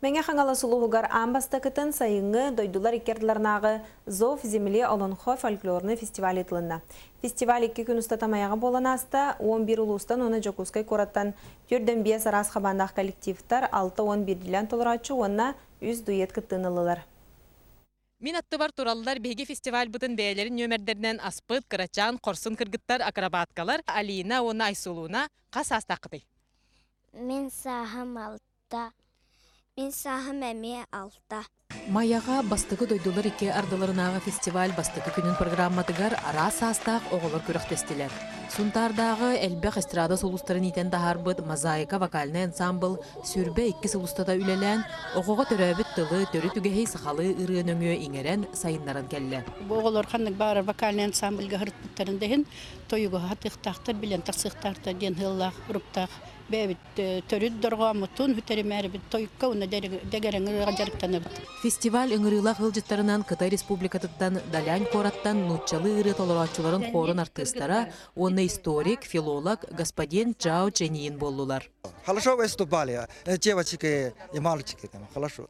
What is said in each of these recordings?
Мэҥэ Хаҥалас улууһугар аан бастакытын сайыҥҥы дойдулар икки ардыларынааҕы «Зов земли» Олонхо фольклорнай фестиваль ыытылынна. Фестиваль икки күн устата Майаҕа буолан ааста. 11 улуустан уонна Дьокуускай куораттан 45 араас хабааннаах коллективтар, 61 толорооччу уонна үс дуэт кыттыыны ыллылар. Мин аттыбар тураллар биһиги фестивальбытын бэйэлэрин нүөмэрдэринэн аспыт кырачаан хорсун кыргыттар акробаткалар Алина уонна Айсулуна. Хас саастааххытый? Мин сааһым алта. Мин сааһым эмиэ алта. Майаҕа бастакы дойдулар икки ардыларынааҕы фестиваль бастакы күнүн программатыгар араас саастаах оҕолор күрэхтэстилэр. Сунтаардааҕы элбэх эстрада сулустарын иитэн таһаарбыт «Мозаика» вокальнай ансаамбыл 22 сыл устата үлэлээн, оҕоҕо төрөөбүт тылы, төрүт үгэһи сахалыы ырыа нөҥүө иҥэрэн, сайыннаран кэллэ. Бу оҕолор ханнык баҕарар вокальнай ансамбльга сырыппыттарын да иһин тойугу сатыахтаахтар, билэн тахсыахтаахтар диэн сыаллаах, уруктаах бэйэбит төрүт дорҕооммутун сүтэримээрибит тойукка уонна дэгэрэҥ ырыаҕа дьарыктанабыт. Фестиваль ыҥырыылаах ыалдьыттарынан Кытай Республикатыттан Далянь куораттан нууччалыы ырыа толорооччуларын хорун артыыстара уонна историк, филолог господин Чжао Чэньин буоллулар. Хорошо выступали, девочки и мальчики там, хорошо.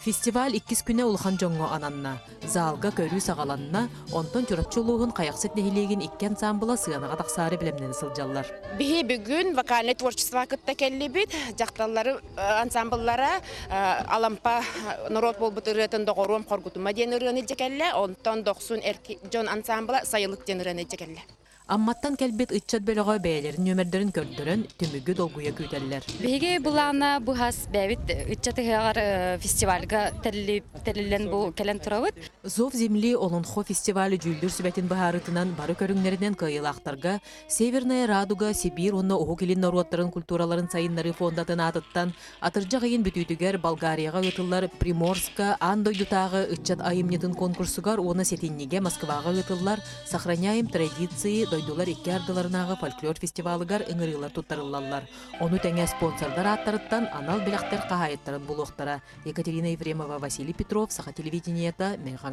Фестиваль иккис күнэ улахан дьоҥҥо ананна. Залга көрүү саҕаланна, онтон Чурапчы улууһун Хайахсыт нэһилиэгин икки ансаамбыла сыанаҕа тахсаары бэлэмнэнэ сылдьаллар. Биһи бүгүн вокальнай творчество кытта кэллибит. Дьахталлары ансамбллара Алампа норуот буолбут ырыатын Доҕоруом хоргутума диэн ырыаны илдьэ кэллэ. Онтон Дохсун эр дьон ансамбла Сайылык диэн ырыаны илдьэ кэллэ. Амматтан кэлбит ыччат бөлөҕө бэйэлэрин нүөмэрдэрин көрдөрөн, түмүгү долгуйа күүтэллэр. Биһиги былаана быһас бэйэбит ыччат ыһыаҕар фестивальга тэриллэн бу кэлэн турабыт. Зов земли Олонхо фестивалі дьүүллүүр сүбэтин быһаарыытынан бары көрүҥнэринэн кыайыылаахтарга Северная радуга Сибиир уонна Уһук Илин норуоттарын культураларын сайыннарыы фондатын аатыттан Атырдьах ыйын бүтүүтүгэр Болгарияҕа ыытыллар Приморска аан дойдутааҕы ыччат айымньытын конкурсугар уонна сэтинньигэ Москваҕа ыытыллар «Сохраняем традиции» дойдулар икки ардыларынааҕы фольклор фестивалыгар ыҥырыылар туттарыллаллар. Ону тэҥэ спонсордар ааттарыттан анал бэлэхтэр хаһаайыттарын булуохтара. Екатерина Ефремова, Василий Петров, Саха телевидениета, Мэҥэ Хаҥалас.